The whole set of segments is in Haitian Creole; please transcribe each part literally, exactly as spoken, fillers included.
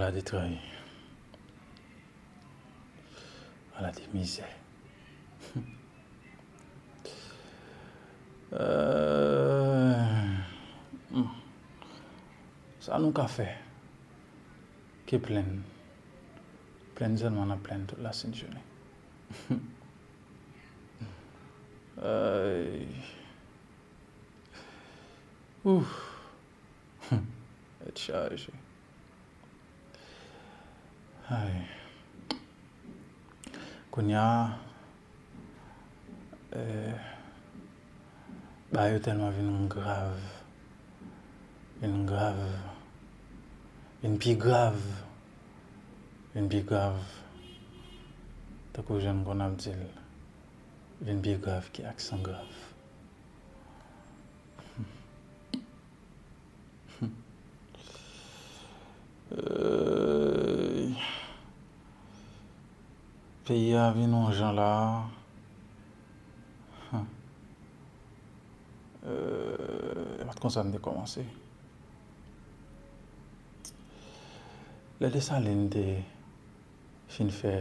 Ala de trayi. Ala de mizè. Euh, hmm. Sa nou ka fè ke plenn. Plenn sèlman, n ap plenn tout lasent jounen. Ay. Ouf. Tèt chaje. Ay. Kounye a, eh, bagay yo tèlman vin grav, vin grav, vin pi grav, vin pi grav. Tankou jan m konn ap di l, vin pi grav ke aksan grav. Euh, peyi a vin yon jan la. Euh, e pa t konsa m te kòmanse. Lè Desalin te fin fè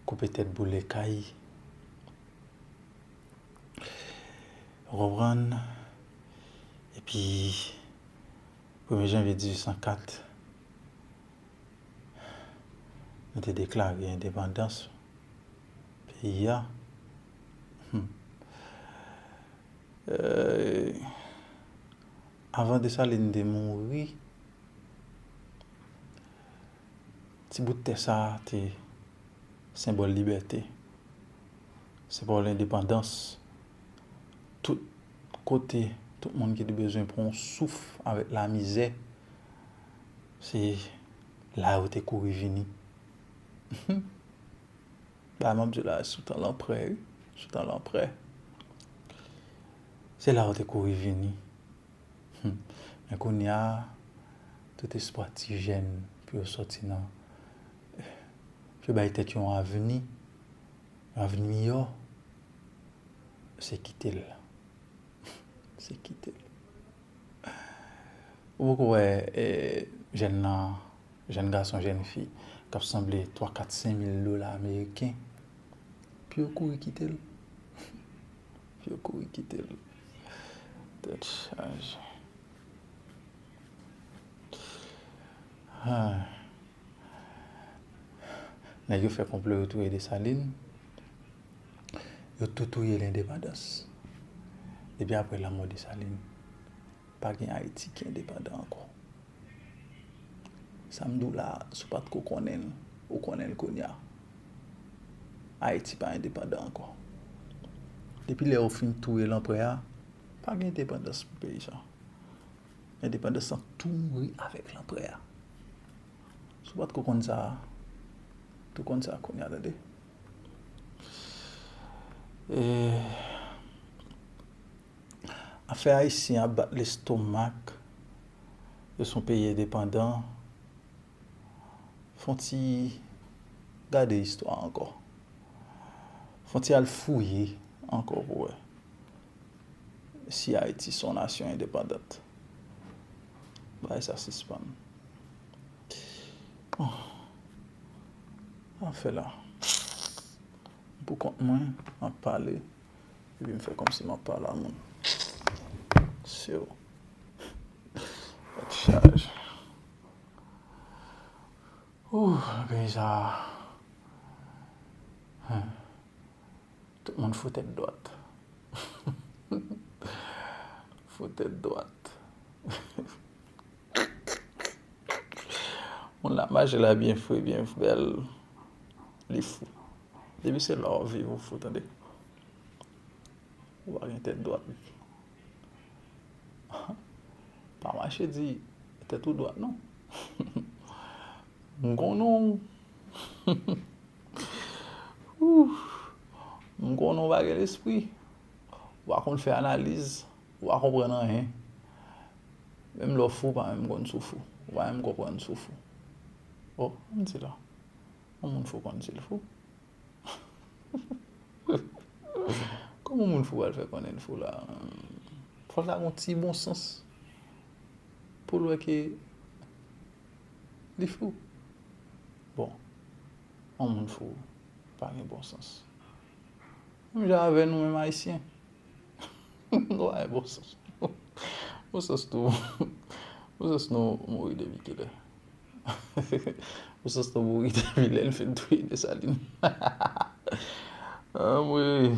koupe tèt boule kay, ou konprann? Epi, premye janvye dizuit san kat, nou te deklare endepandans peyi a. Hmm. Euh, avan Desalin te mouri, ti bout tè sa a te senbòl libète, senbòl endepandans. Tout kote, tout moun ki te bezwen pran yon souf avèk lamizè, se la yo te kouri vini. Bagay m ap di w la, sou tan Lanprè, wi. Sou tan Lanprè. Se la yo te kouri vini. Hmm. Men kounye a, tout espwa ti jèn pou yo sòti nan, pou yo bay tèt yo yon avni, yon avni miyò, se kite l. Se kite l. Ou poko wè, eh, jèn nan, jèn gason, jèn fi, k ap sanble twa, kat, senk mil dola ameriken, pou yo kouri kite l. Pou yo kouri kite l. Tèt chaje. Ah. Nèg yo fè konplo, yo touye Desalin. Yo tou touye lendepandans. Depi apre lanmò Desalin, pa gen Ayiti ki endepandan ankò. Sa m di w la, si w pa t ko konnen l, ou konnen l kounye a. Ayiti pa endepandan ankò. Depi lè yo fin touye Lanprè a, pa gen endepandans pou peyi sa. Endepandans lan tou mouri avèk Lanprè a. Si w pa t ko konn sa, tou konn sa kounye a, tande. E, afè Ayisyen ap bat lestomak, yo se yon peyi endepandan, fon ti gade istwa ankò. Fon ti al fouye ankò pou wè si Ayiti se yon nasyon endepandant. Bagay sa sispann. Bon. Afè la. Pou kont mwen, m ap pale, epi m fè kòmsi m ap pale a moun. Syo. Tèt chaje. Ouh, peyi sa a. Hen. Tout moun fou tèt dwat. Fou tèt dwat. Moun la mache la byen fre, byen bèl. Li fou. Depi se la w ap viv, ou fou, tande. Ou pa gen tèt dwat. Pa mache di tèt ou dwat, non. M konnen w. Ouf. M konnen w pa gen lespri. Ou pa konn fè analiz. Ou pa konprann anyen. Menm lè w fou, ou pa menm konn si w fou. Ou pa menm konprann si w fou. Oh, ann di la. Yon moun fou konn si l fou. Kòman yon moun fou pral fè konnen l fou la? Fò l ta gen yon ti bon sans pou l wè ke Li fou. Bon, yon moun fou pa gen bon sans. Menm jan avè nou menm Ayisyen. Nou pa gen bon sans. Bon sans nou, bon sans nou mouri depi kilè? Bon sans nou mouri depi lè n fin touye Desalin. Anmwey.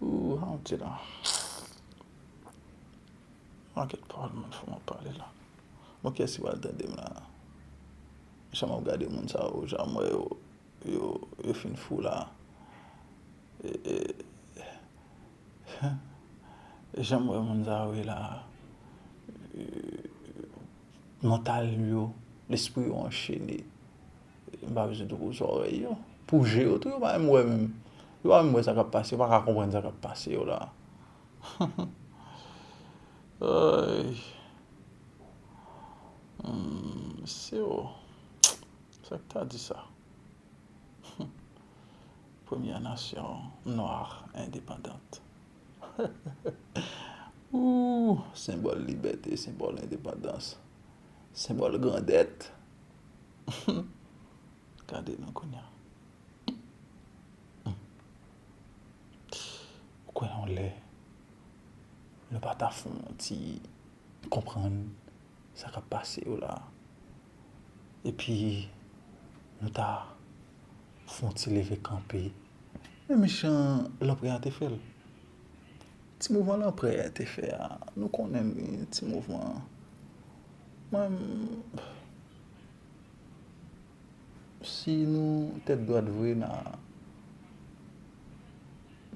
Ooh, how did I? Anket pawòl moun fou m ap pale la. Bon, kiyès ki pral tande m la? Jan m ap gade moun sa yo, jan m wè yo, yo, yo fin fou la. E, e, jan m wè moun sa yo ye la, e, mantal yo, lespri yo anchene. M pa bezwen twouve w zòrèy yo. Pou je yo tou, yo pa menm wè menm. Yo pa menm wè sa k ap pase, yo pa ka konprann sa k ap pase yo la. Ay. Hmm, mesye o. Sa k ta di sa? Premyè nasyon nwa endepandant. Ooh, senbòl libète, senbòl endepandans, senbòl grandèt. Gade nou kounye a. Ou kwè yon lè nou pa ta fè yon ti konprann sa k ap pase yo la? Epi nou ta fè yon ti leve kanpe. Menm jan lanprè a te fè l. Ti mouvman lanprè a te fè a, nou konnen li, ti mouvman an. Mwen, m, si nou tèt dwat vre, n a,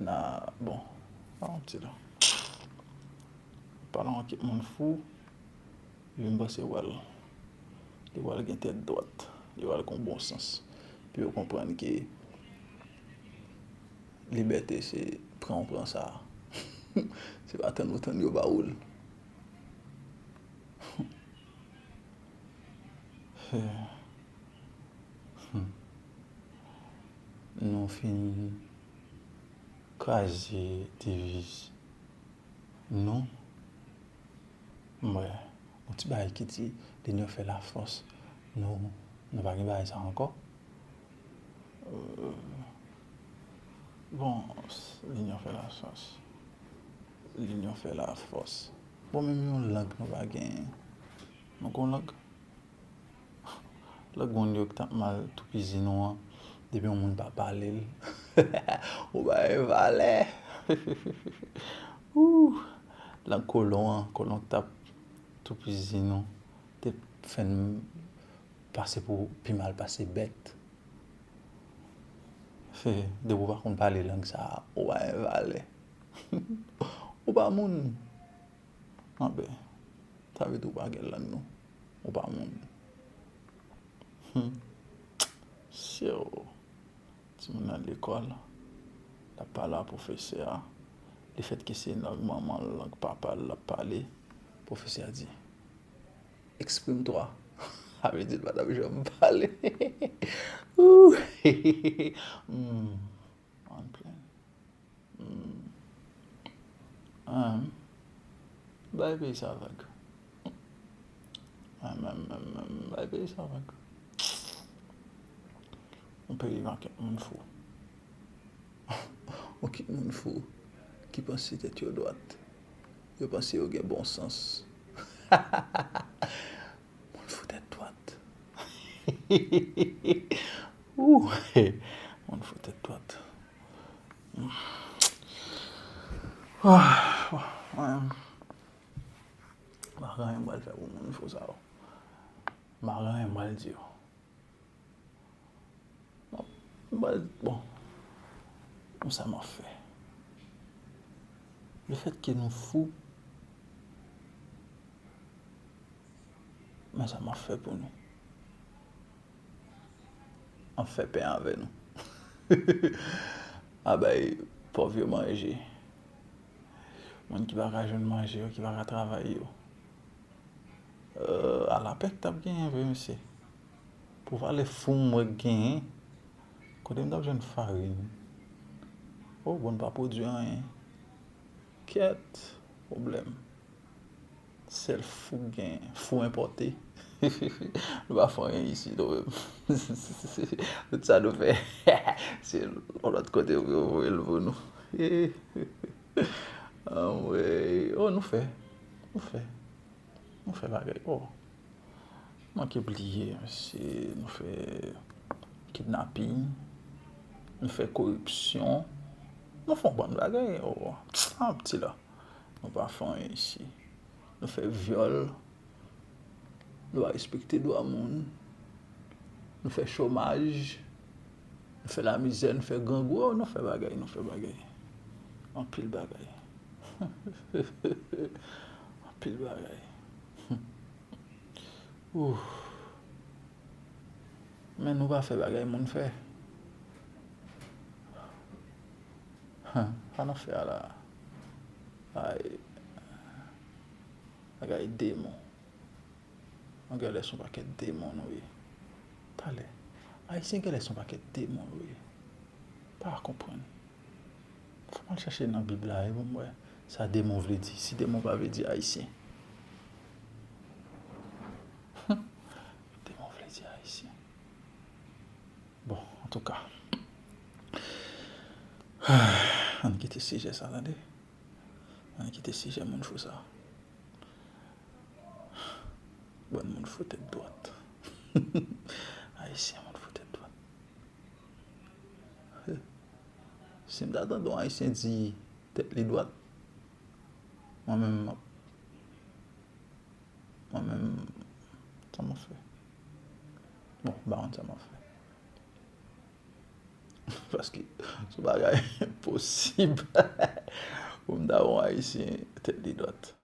n a, bon, pa yon ti la. Pale yon kèk moun fou, epi m panse yo pral, yo pral gen tèt dwat, yo pral gen bon sans, pou yo konprann ke libète se pran ou pran sa. Se pa tann ou tann yo ba ou l. Hmm. Nou fin kraze deviz nou. M wè yon ti bagay ki di, l'union fait la force. Nou, nou pa gen bagay sa ankò. Euh, bon, l'union fait la force. L'union fait la force. Bon, menm yon lang nou pa genyen. Nou gon lang? Lòt moun yo ki t ap mal toupizi nou an, depi yon moun pa pale l, ou ba l valè. Ooh, lang kolon an, kolon ki t ap toupizi nou, te fè n pase pou pi mal pase bèt. Se, depi w pa konn pale lang sa a, ou pa gen valè. Ou pa moun. Anben, sa vle di w pa gen lang non. Ou pa moun. Hmm. Syo. Timoun nan lekòl, l ap pale a pwofesè a. Lefètke se lang manman l, lang papa l l ap pale, pwofesè a di, exprime-toi. Sa vle di l pa t ap janm pale. Ooh. Hmm. Ann plen. Hmm. Ah, bay peyi sa vag. Ah, menm, menm, menm, bay peyi sa vag. Yon peyi manke moun fou. Yon kit moun fou ki panse tèt yo dwat. Yo panse yo gen bon sans. Moun fou tèt dwat. Ooh, moun fou tèt dwat. Ah, bon, mwen, m pa gen anyen m pral fè pou moun fou sa yo. M pa gen anyen m pral di yo. Bon, m pral, bon, konsa m ap fè. Lefètke nou fou, men sa m ap fè pou nou. M ap fè pen avè nou. M a bay pòv yo manje. Moun ki pa ka jwenn manje yo, ki pa ka travay yo. Euh, a lapè ki t ap genyen vre, mesye. Pou valè fou m wè k genyen, kote m t ap jwenn farin? Oh, bon, n pa pwodui anyen. Kèt, pwoblèm. Sèl fou k genyen, fou enpòte. Nou pa fè anyen isi, nou menm. Tout sa nou fè, se yon lòt kote pou yo voye l pou nou. Anmwey. Oh, nou fè. Nou fè. Nou fè bagay. Oh. Manke bliye, mesye, nou fè kidnaping, nou fè koripsyon, nou fè yon bann bagay. Oh, an pti la. Nou pa fè anyen isi. Nou fè vyòl, nou pa respekte dwa moun, nou fè chomaj, nou fè lamizè, nou fè grangou, oh, nou fè bagay, nou fè bagay. Anpil bagay. Anpil bagay. Ouh. Men nou pa fè bagay moun fè. Hen, sa n ap fè a la? Ay, bagay demon. Nou genlè se yon pakèt demon nou ye. Talè. Ayisyen genlè se yon pakèt demon nou ye. Pa konprann. Fò m al chache nan Bib la, e pou m wè sa demon vle di. Si demon pa vle di Ayisyen. Demon vle di Ayisyen. Bon, antouka. Ann kite sijè sa, tande. Ann kite sijè moun fou sa. Bann moun fou tèt dwat. Ayisyen moun fou tèt dwat. Si m ta tande yon Ayisyen di tèt li dwat, mwen menm, m ap, mwen menm, sa m ap fè? Bon, m pa konn sa m ap fè. Paske se yon bagay enposib pou m ta wè yon Ayisyen tèt li dwat.